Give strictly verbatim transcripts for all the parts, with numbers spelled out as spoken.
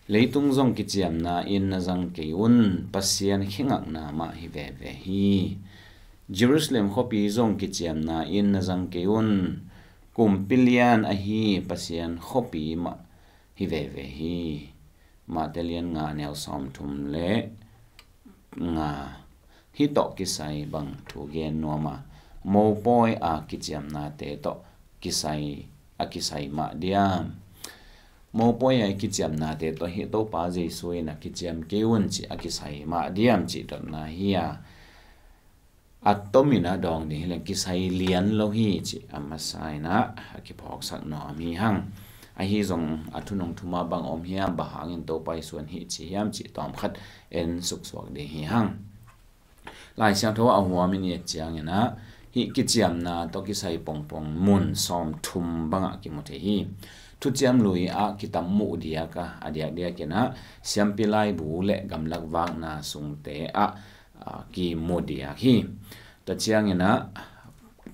Leitung zong kiciamna in na zang kei un, Pasian khengakna mah hi veve hi. Jerusalem khuapi zong kiciamna in na zang kei un, kumpi lian ahi Pasian khuapi mah hi veve hi. Mate lian nga, neu sawmthum le nga. Hih tawh kisai bang thu gen nuam a, mopawi a kiciamnate tawh kisai, a kisai mah diam? Mopawi a kiciamnate tawh hih Topa Jesu in a kiciam kei un cih a kisai mah diam cih dotna hi a, a tomin a dawng ding hileng kisai lian lo hi cih a masa in a kiphawksak nuam hi hang. Ahi zong a thunung thuma bang om hiam, bang hangin Topa Jesu in hih ci hiam cih tawmkhat en suksuak ding hi hang. Lai Siangtho a huamin i et ciangin a, hih kiciamna tawh kisai pongpong mun sawmthum bangah kimu thei hi. Thuciam Lui ah kitam muh diak a, a diakdiakin a, Siampi Laibu le Gamlak Vakna sungte ah, a, kimu diak hi. Tua ciangin a,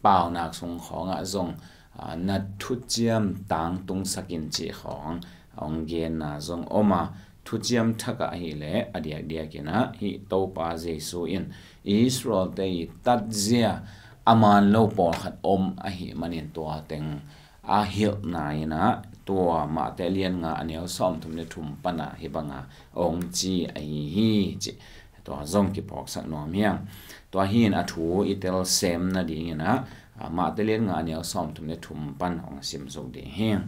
Paunak sung khawngah zong, a, na thuciam tangtungsak in cih khawng a hong genna zong om a, thuciam thak ah hileh a diakdiakin a, hih Topa Jesu in Israel-te i tatzia a man lo pawlkhat om ahih manin tua teng a hilhna in a, tua Mate lian nga, a neu sawmthum le thum pan a hih banga hong ci ahi hi cih tua zong kiphawksak nuam hi hang. Tua hi in a thu i tel sem nadingin a, a, Mate lian nga, a neu sawmthum le thum pan hong simsuk ding hi.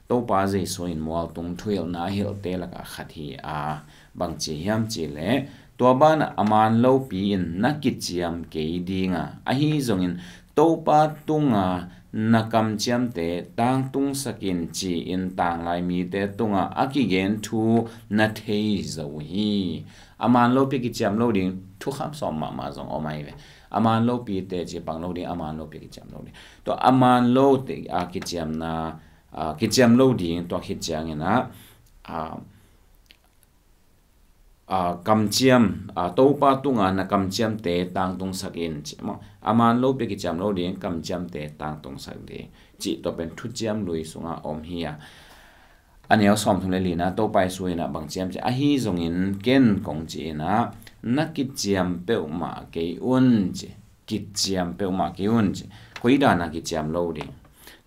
Topa Jesu in mualtung thuhilhna a hilhte lakah khat hi a, bang ci hiam cih leh, tua banah a man lopi in na kiciam kei ding a, ahi zongin Topa tunga na kamciamte tangtungsak in ci-in tanglai mite tungah a kigen thu na thei zo uh hi. A man lopi a kiciam lo ding, thukham sawm mahmah zong om ahi ve. A man lopite ci pang lo ding, a man lopi a kiciam lo ding. Tua a man lote a kiciamna, a, kiciam lo ding, tua khit ciangin a, a, a, kamciam, a, Topa tunga na kamciamte tangtungsak in cih maw. A man lopi a kiciam lo ding, kamciamte tangtungsak ding cih tua pen Thuciam Lui sungah om hi a. A neu sawmthum le lina, Topa Jesu in a bang ci hiam cih leh, ahi zongin ken kong ci in a, na kiciam peuhmah kei un ci. Kiciam peuhmah kei un ci. Koi dan a kiciam lo ding?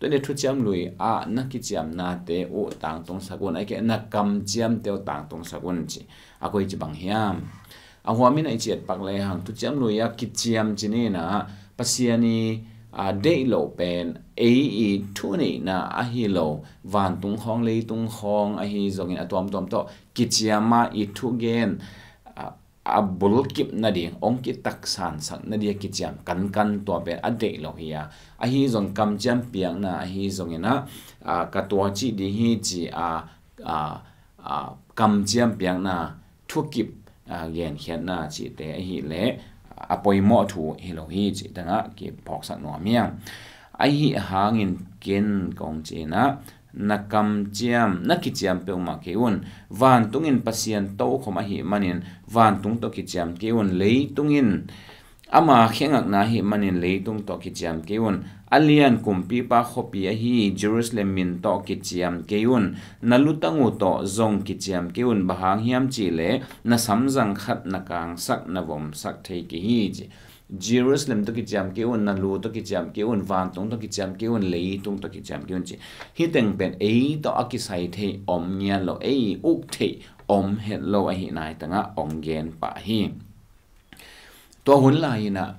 Tua leh Thuciam Lui ah na kiciamnate uh tangtungsak un, ahih kei leh na kamciamte uh tangtungsak un ci. A koici bang hiam? A huamin a i ciat pak lehang, Thuciam Lui a kiciam ci ni in a, Pasian i, a, deih loh pen ei i thuneihna ahi lo, vantung khawng leitung khawng ahi zongin a tuamtuam tawh kiciam a, i thugen, a, a bulkip nading, hong kitaksansak nading a kiciam kankan, tua pen a deih lo hi a. Ahi zong kamciam piakna ahi zongin a, a, ka tua cih ding hi ci a, a, a, kamciam piakna, thukip, a, genkhiatna cihte ahih leh a poimawh thu hi lo hi cih tangah kiphawksak nuam hi hang. Ahi hangin ken kong ci in a, na kamciam, na kiciam peuhmah kei un. Vantung in Pasian tokhom ahih manin vantung tawh kiciam kei un. Leitung in ama khengakna ahih manin leitung tawh kiciam kei un. A lian kumpipa khuapi ahi Jerusalem min tawh kiciam kei un. Na lutang uh tawh zong kiciam kei un. Bang hang hiam cih leh na samzang khat na kangsak, na vomsak thei kei hi ci. Jerusalem tawh kiciam kei un, na lu tawh kiciam kei un, vantung tawh kiciam kei un, leitung tawh kiciam kei un ci. Hih teng pen ei tawh a kisai thei om ngiat lo, ei uk theih om het lo ahih nai tangah hong gen pah hi. Tua hun lai in a,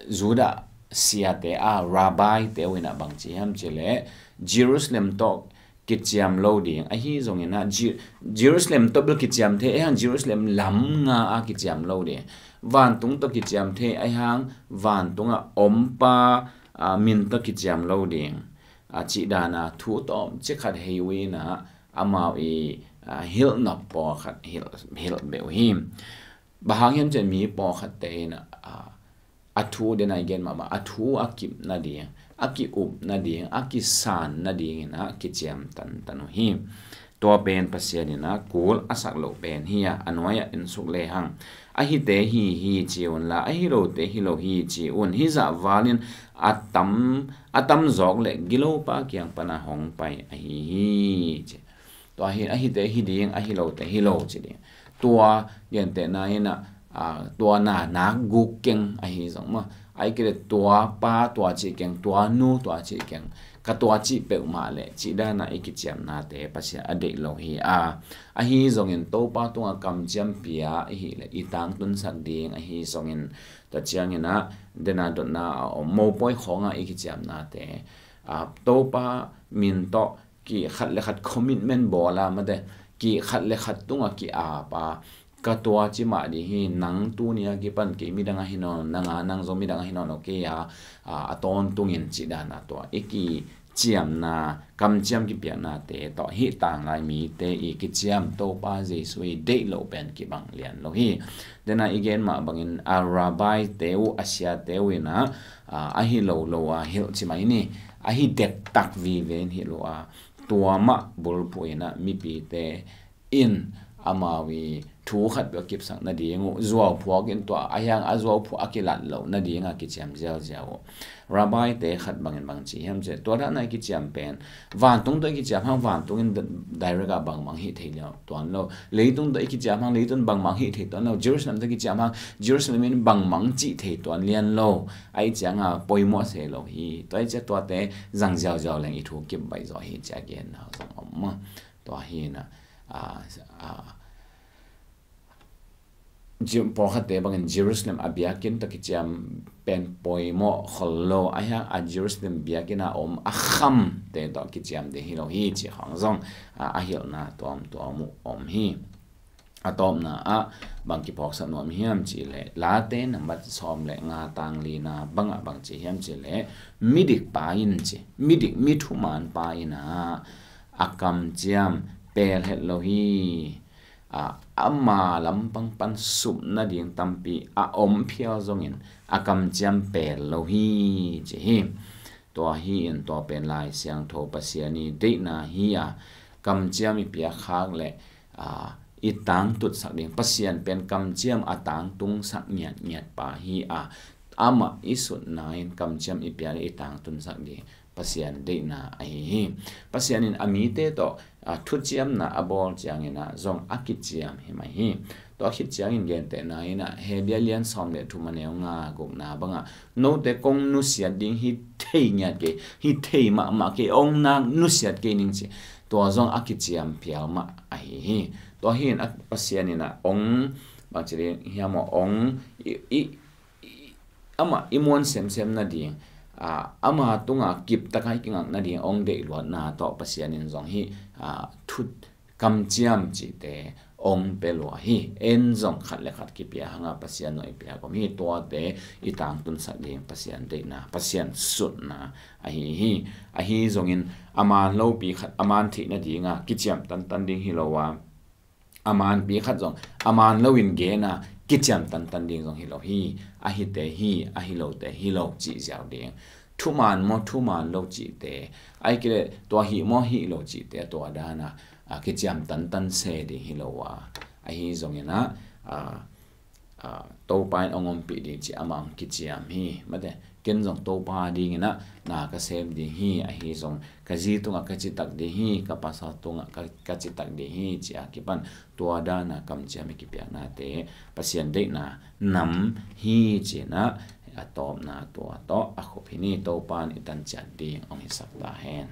Judah siate a, rabbi te uh in a bang ci hiam cih leh, Jerusalem tawh kiciam lo ding. Ahi zongin a, Jer-, Jerusalem tawh bel kiciam thei, ahih hang Jerusalem lam nga a kiciam lo ding. Vantung tawh kiciam thei, ahih hang vantung a ompa, a, min tawh kiciam lo ding. A, cih dan a thu tawmcik khat hei uh in a, amau i, a, hilh nop pawlkhat hilh, hilh beh uh hi. Bang hang hiam cih leh mi pawlkhatte in a, a, a thu den a i gen mahmah, a thu a kip nading, a ki-up nading, a kisan nadingin a kiciam tantan uh hi. Tua pen Pasian in a kul a sak loh pen hi a, a nuai-ah en suk lehang, ahite hi hi ci unla, ahi lote hi lo hi ci un. Hih zah valin a tam, a tam zawk leh gilopa kiang pana hong pai ahi hi ci. Tua hi, a hite hi ding, a hi lote hi lo ci ding. Tua gentehna in ah, aa, tua na nak guk keng ahi zong maw. Ai kei le tua pa tua cih keng, tua nu tua cih keng. Ka tua cih peuhmah leh cih dana i kiciamnate Pasian a deih lo hi a. Ahi zongin Topa tungah kamciam pia i hih leh i tangtunsak ding ahi zongin, tua ciangin ah dena dotna a om mopawi khawngah i kiciamnate, aa, Topa min tawh kikhat le khat commitment bawl a, mate, kikhat le khat tungah ki-ap a, ka tua ci mah ding hi, nang tuni a kipan kei midang ahi nawn lo, nang a nang zong midang ahi nawn lo, kei a, a, a tawntungin cih dana tua i kiciamna, kamciam kipiaknate tawh hih tanglai mite i kiciam Topa Jesu i deih loh pen kibang lian lo hi. Dena i gen mah bangin a rabbi te uh, a siate uh in ah, a, a hi lo lo a hilh ci mai ni, a hi dektak vive in hilh uh a, tua mah bulphuh in ah mipite in amau i thu khat peuh a kipsak nading uh zuauphuak in, tua a hiang a zuauphuak a kilat loh nading a kiciam ziauziau uh. Rabbi te khat bangin bang ci hiam cih leh, tua dana i kiciam pen vantung tawh i kiciam hang vantung in direct ah bangmah hih thei liau tuan lo. Leitung tawh i kiciam hang leitung bangmah hih thei tuan lo. Jerusalem tawh i kiciam hang Jerusalem in bangmah cih thei tuan lian lo. Ahih ciangin poimawh se lo hi. Tua ahih ciang tuate zang ziauziau leng i thu kip baih zaw hi ci a genna zong om maw. Tua hi in ah, a, a, Ju-, pawlkhatte bangin Jerusalem a biakinn tawh kiciam pen poimawh khol lo, a hiang a Jerusalem biakinn a om a khamte tawh kiciam ding hi lo hi cih khawng zong, a, a hilhna tuamtuam uh om hi. A tawpna ah bang kiphawksak nuam hiam cih leh, Late nambat sawm le nga tang lina bangah bang ci hiam cih leh, midik pa in ci, midik mi thuman pa in ah a kamciam pel het lo hi. A, ama lampang pan sup nading tampi a om phial zongin a kamciam pel lo hi ci hi. Tua hi in tua pen Lai Siangtho Pasian i deihna hi a, kamciam i piak khak leh, a, i tangtutsak ding, Pasian pen kamciam a tangtungsak ngiatngiat pa hi a, amah i sutna in kamciam i piak leh i tangtunsak ding Pasian deihna ahi hi. Pasian in a mite tawh, a, thuciamna a bawl ciangin ah zong a kiciam hi mai hi. Tua khit ciangin gentehna in ah Hebru lian sawm le thum a neu nga gukna bangah, note kong nusiat ding hi thei ngiat kei, hi thei mahmah kei, ong nak nusiat kei ning ci. Tua zong a kiciam phial mah ahi hi. Tua hi in ah Pasian in ah ong, bang ci ding hiam aw, ong i, i, i, amah i muan semsem nading, a, ama tunga kiptaka i kingak nading ong deih luatna tawh Pasian in zong hih, a, thu kamciam cihte ong pia lua hi. En zong khat le khat kipia hanga Pasian nuai pia kom hi. Tuate i tangtunsak ding Pasian deihna, Pasian sutna ahi hi. Ahi zongin a man lopi khat a man theih nadinga kiciam tantan ding hi lo a, a manpi khat zong a man loin gena kiciam tantan ding zong hi lo hi. A hite hi, a hi lote hi lo cih ziau ding. Thuman maw thuman lo cihte, ai kei leh tua hih maw hih lo cihte, tua dana, a, kiciam tantan se ding hi lo a. Ahi zongin ah, a, a, Topa in ong ompih ding ci amah ong kiciam hi. Mate, ken zong Topa dingin ah na ka sem ding hi, ahi zong ka zi tungah ka citak ding hi, ka pasal tungah ka, ka citak ding hi, ci a kipan tua dana kamciam i kipiaknate Pasian deihna nam hi ci-in ah a tawpna tua tawh a khup hi ni. Topa in i tan ciat ding ong hisak ta hen.